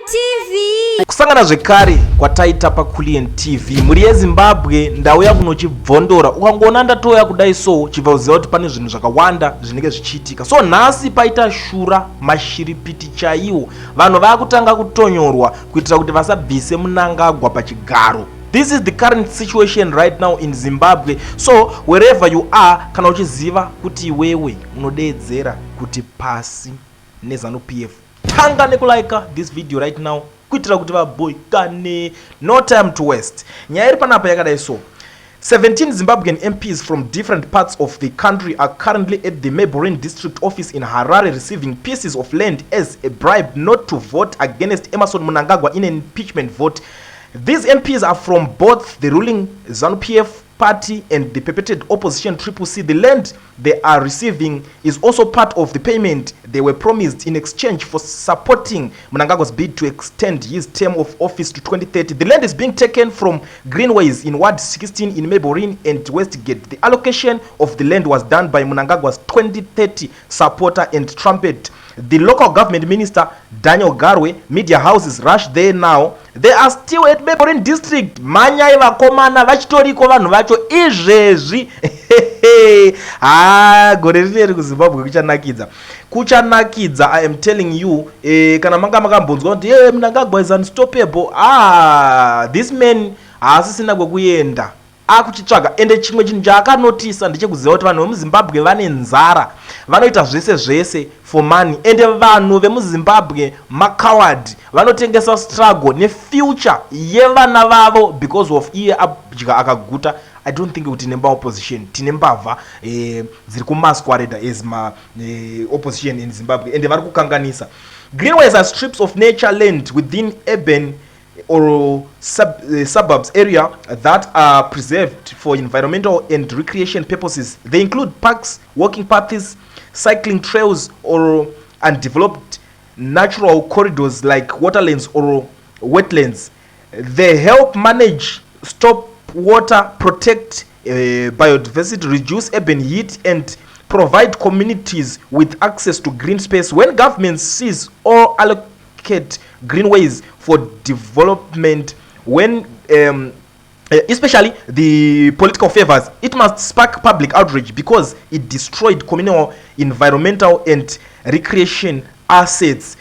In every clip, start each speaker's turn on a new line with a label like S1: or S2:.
S1: TV.
S2: Kusangana zvekare kwataita paCulian TV. Mhuri yeZimbabwe, ndauya kunochibvondora. Ukangoona ndatouya kudai so, chibva uziva kuti pane zvinhu zvakawanda zvinenge zvichiitika. So nhasi paita shura, mashiripiti chaiwo. Vanhu vakutanga kutonyorwa kuitira kuti vasabvise Mnangagwa pachigaro. This is the current situation right now in Zimbabwe. So wherever you are, kana uchiziva kuti iwewe unodeedzera kuti pasi neZanu PF, tanga nekulike this video right now kuitira kuti vaboikane. No time to waste. Nyaya iri panapa yakadai so: 17 Zimbabwean MPs from different parts of the country are currently at the Mabelreign District Office in Harare receiving pieces of land as a bribe not to vote against Emmerson Mnangagwa in an impeachment vote. These MPs are from both the ruling ZANU-PF party and the purported opposition Triple C. The land they are receiving is also part of the payment they were promised in exchange for supporting Mnangagwa's bid to extend his term of office to 2030. The land is being taken from Greenways in Ward 16 in Mabelreign and Westgate. The allocation of the land was done by Mnangagwa's 2030 supporter and trumpet, the local government minister, Daniel Garwe. Media houses rush there now. They are still at Mabelreign District. Manyai vakomana, vachitoriko vanhu vacho izvezvi. Ha, gore rineri kuZimbabwe kuchanakidza, kuchanakidza, I am telling you. Kana manga makambonzwa kuti e Mnangagwa is unstoppable, ah, this man haasisina kwekuenda, akuchitsvaga. Ende chimwe chinhu chaakanotisa ndechekuziva kuti vanhu vemuZimbabwe vane nzara, vanoita zvese zvese for money. Ende vanhu vemuZimbabwe macoward, vanotengesa struggle nefuture yevana vavo because of iye adya akaguta. I don't think kuti tine maopposition, tine mbavha dziri kumasquerada as ma opposition in Zimbabwe, ende vari kukanganisa. Greenways are strips of nature land within urban or suburbs area that are preserved for environmental and recreation purposes. They include parks, walking paths, cycling trails, or undeveloped natural corridors like waterlands or wetlands. They help manage storm water, protect biodiversity, reduce urban heat, and provide communities with access to green space. When governments seize or allocate greenways for development, when especially the political favors, it must spark public outrage because it destroyed communal, environmental, and recreation assets.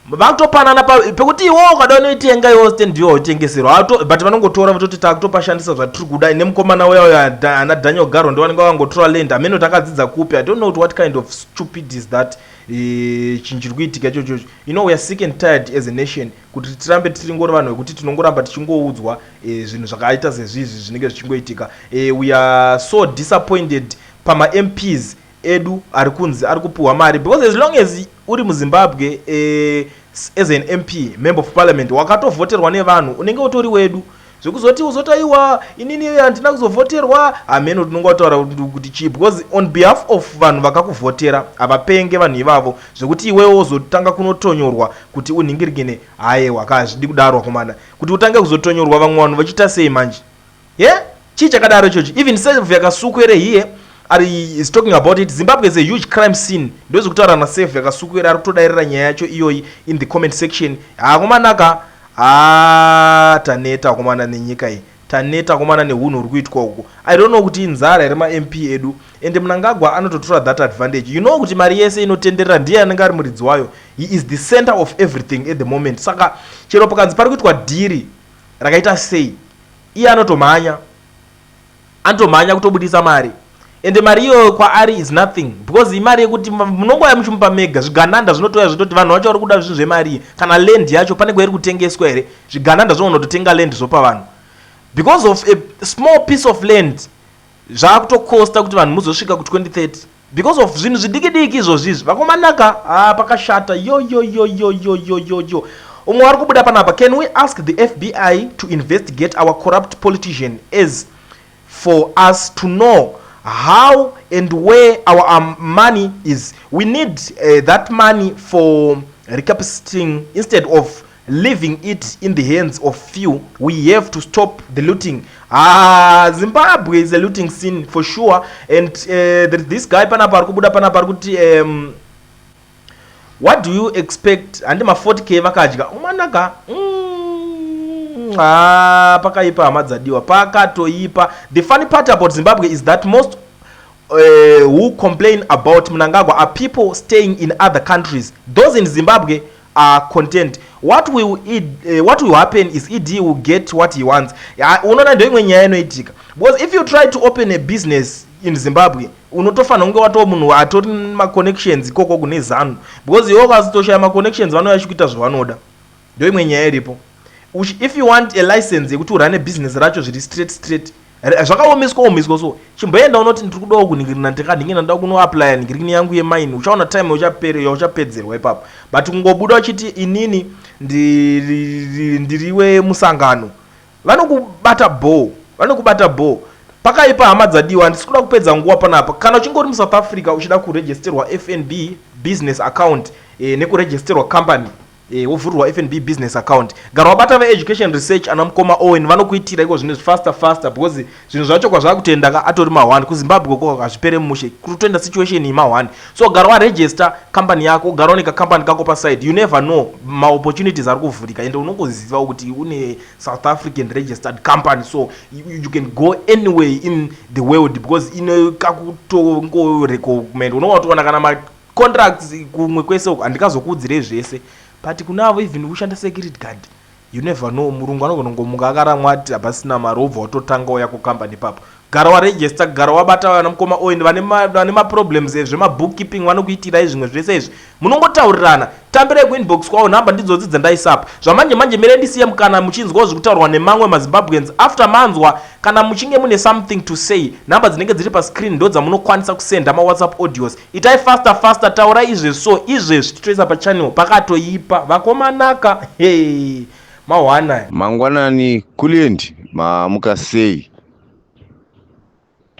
S2: Vakutopanana pekuti iwo ukada unoitenga, iwo stand iwo utengeserwa, but vanongotora vototi takutopashandisa zvatiri kuda. Nemukomana uya uya ana Daniel Garwe ndo vanenge vangotora land. Hameno takadzidza kupi. I don't know what kind of stupid is that. Chinhu chiri kuitika ichochocho, we are sick and tired as a nation kuti tirambe tiringori vanhu vekuti tinongoramba tichingoudzwa zvinhu zvakaita sezvizvi zvinenge zvichingoitika. We are so disappointed pamaMPs edu ari kunzi ari kupiwa mari, because as long as uri muZimbabwe as an MP, member of parliament, wakatovhoterwa nevanhu, unenge utori wedu. Zvekuzoti uzotaiwa inini handina kuzovhoterwa, hameno tinonga kutaura kuti chii, because on behalf of vanhu vakakuvhotera, havapenge vanhu ivavo zvekuti iwewo uzotanga kunotonyorwa kuti unhingirikine. Hayewa, kazvidi kudaro akomana, kuti utange kuzotonyorwa vamwe vanhu vachiita sei manje? Ye yeah? Chii chakadaro ichochi? Even Saviour Kasukuwere here ari is talking about it. "Zimbabwe is a huge crime scene," ndozvekutaura naSaviour Kasukuwere, ari kutodairira nyaya yacho iyoyi in the comment section. Hakomanaka, ha, taneta akomana nenyika iyi, taneta akomana neunhu huri kuitwa uku. I don't know kuti inzara here maMP edu. Ende Mnangagwa anototora that advantage, kuti mari yese inotenderera ndiye anenge ari muridzi wayo. He is the center of everything at the moment. Saka chero pakanzi pari kuitwa dhiri rakaita sei, iye anotomhanya, anotomhanya kutobudisa mari. Ende mari iyoyo kwaari is nothing, because imari yekuti munongouya muchimupa mega. Zvigananda zvinotoya zvitoti vanhu vacho vari kuda zvinhu zvemari. Kana land yacho pane kwairi kutengeswa here? Zvigananda zvinonototenga land zvopa vanhu because of a small piece of land. Zvaakutokosta kuti vanhu muzosvika ku2030 because of zvinhu zvidiki diki izvozvizvi. Vakomanaka, ha, pakashata. Yo yo yo yo yo yo yo yo. Umwe wari kubuda panapa: "Can we ask the FBI to investigate our corrupt politician as for us to know how and where our money is? We need that money for recapacitating instead of leaving it in the hands of few. We have to stop the looting." Ah, Zimbabwe is a looting scene for sure. And there is this guy panapa ari kubuda panapa ari kuti What do you expect? Handi ma 40K vakadya umanaka. Ah, pakaipa hama dzadiwa, pakatoipa. The funny part about Zimbabwe is that most who complain about Mnangagwa are people staying in other countries. Those in Zimbabwe are content. What will happen is ED will get what he wants. Unoona, ndo imwe nyaya inoitika, because if you try to open a business in Zimbabwe, unotofanira kunge watoo munhu atori maconnections ikoko kune ZANU, because iwe ukazitoshaya maconnections, vanouya chikuita zvavanoda. Ndo imwe nyaya iripo. If you want a license yekuti urane business racho zviri straight straight, zvakaomeswa omeswa. So chimboenda unoti ndiri kudawo kunhingirina, ndikanhingirina, ndoda kunoapplya nhingirikini yangu yemine, uchaona time yauchapedzerwa ipapo. But kungobuda uchiti inini ndiriwe musangano, vanokubata bho, vanokubata bho. Pakaipa, hama dzadiwa. Handisi kuda kupedza nguva panapa. Kana uchinge uri muSouth Africa uchida kuregisterwa FNB business account nekuregisterwa company, wovhurirwa FNB business account, gara wabata veEducation Research, ana mukoma Owen, vanokuitira iko zvinhu faster faster, because zvinhu zvacho kwazvakutenda ka atori ma1. KuZimbabwe ko hazvipere mushe, kuri kutoenda situation ima1. So gara waregister company yako, gara une kacompany kako paside. You never know, maopportunities ari kuvhurika, ende unongoziva kuti une South African registered company, so you can go anywhere in the world, because ine kakutongorecommend, unonga kutoona kana macontracts kumwe kwese uko. Handikazokuudzirei zvese, but kunavo even kushanda security guard, you never know, murungu anogona kungomuka akaramwa ati hapasina mari, wobva watotangawo yako company ipapo. Gara waregister, gara wabata vana mukoma Owen vane maproblems ezvemabookkeeping, vanokuitirai zvimwe zvese izvi. Munongotaurirana, tambirai kuinbox kwavo, nhamba ndidzodzi dzandaisapa. Zvamanje manje mere ndisiye mukana muchinzwawo zvekutaurwa nemamwe maZimbabweans. After manzwa, kana muchinge mune something to say, nhamba dzinenge dziri pascreen ndo dzamunokwanisa kusenda mawhatsapp audios. Itai faster faster, taurai izvezvi. So izvezvi titoisa pachannel. Pakatoipa, vakomanaka. Hey, mahwana.
S1: Mangwanani kuliendi, mamuka sei?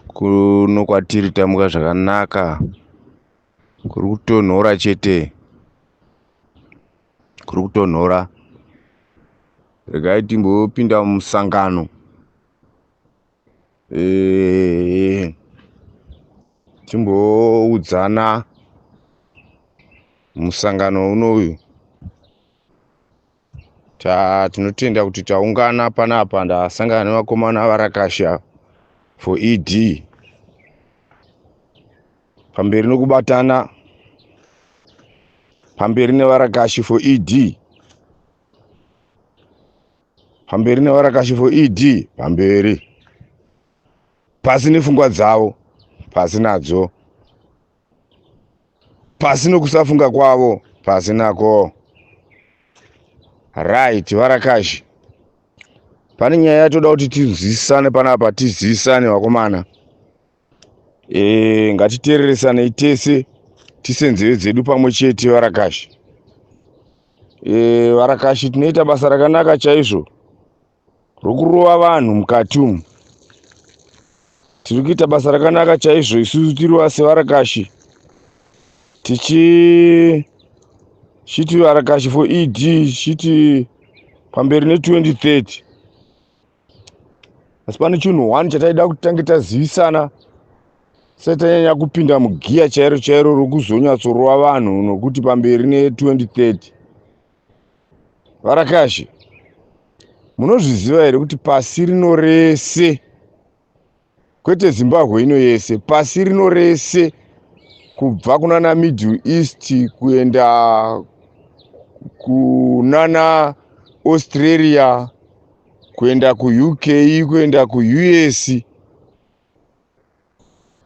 S1: Kuno kwatiri tamuka zvakanaka, kuri kutonhora chete, kuri kutonhora. Regai timbopinda mumusangano, timboudzana musangano unoyu. Tinotenda kuti taungana panapa. Ndasangana nevakomana varakasha for ED. Pamberi nokubatana, pamberi nevarakashi for ED, pamberi nevarakashi for ED, pamberi. Pasi nepfungwa dzavo, pasi nadzo, pasi nokusafunga kwavo, pasi nako. Right, varakashi, pane nyaya yatoda kuti tinzwisisane panapa, tizivisane vakomana. Ngatiteereresanei tese, tise nzeve dzedu pamwe chete, varakashi. Varakashi, tinoita basa rakanaka chaizvo rokurova vanhu mukati umu. Tiri kuita basa rakanaka chaizvo isusu tiri sevarakashi, tichi chiti varakashi for ED, chiti pamberi ne2030. Asi pane chinhu 1 chataida kuti tange tazivisana tisati tanyanya kupinda mugiya chairo chairo rokuzonyatsorova vanhu nokuti pamberi ne2030. Varakashi, munozviziva here kuti pasi rino rese, kwete Zimbabwe ino yese, pasi rino rese, kubva kunana Middle East kuenda kunana Australia, kuenda kuUK, kuenda kuUS,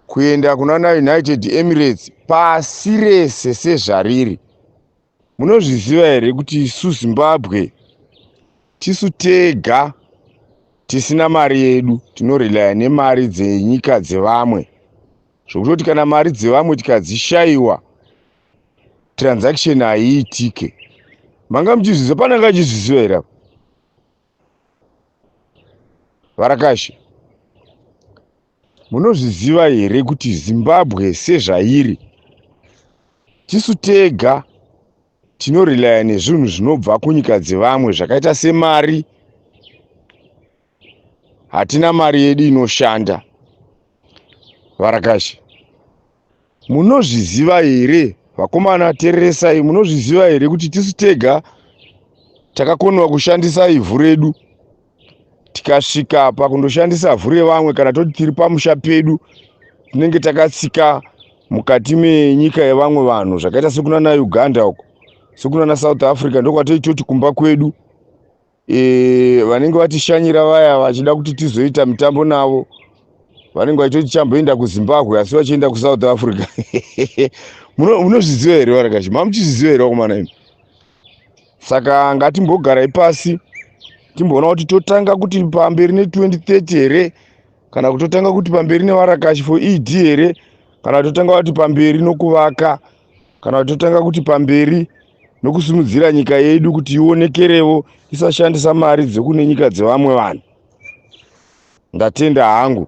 S1: kuenda kunana United Emirates, pasi rese sezvariri, munozviziva here kuti isu Zimbabwe tisu tega tisina mari yedu? Tinorelaya nemari dzenyika dzevamwe, zvokutoti kana mari dzevamwe tikadzishayiwa, transaction haiitike. Manga muchizviziva? Pane anga achizviziva here apa, varakashi? Munozviziva here kuti Zimbabwe sezvairi, tisu tega tinorelaya nezvinhu zvinobva kunyika dzevamwe zvakaita semari? Hatina mari yedu inoshanda. Varakashi, munozviziva here? Vakomana tereresai, munozviziva here kuti tisu tega takakonewa kushandisa ivhu redu tikasvika pakundoshandisa vhu revamwe kana toti tiri pamusha pedu tinenge takatsika mukati menyika yevamwe vanhu zvakaita sekunana Uganda uko sekunana South Africa ndokwatoitoti kumba kwedu e, vanenge vatishanyira vaya vachida kuti tizoita mitambo navo vanenge vachitoti tichamboenda kuZimbabwe asi vachienda kuSouth Africa. Munozviziva here varakashi? Mamuchizviziva here vakomana imi? Saka ngatimbogarai pasi timboona kuti totanga kuti pamberi ne2030 here kana kutotanga kuti pamberi nevarakashi for ED here kana totanga kuti pamberi nokuvaka kana totanga kuti pamberi nokusimudzira nyika yedu kuti ionekerewo isashandisa mari dzekune nyika dzevamwe vanhu. Ndatenda hangu.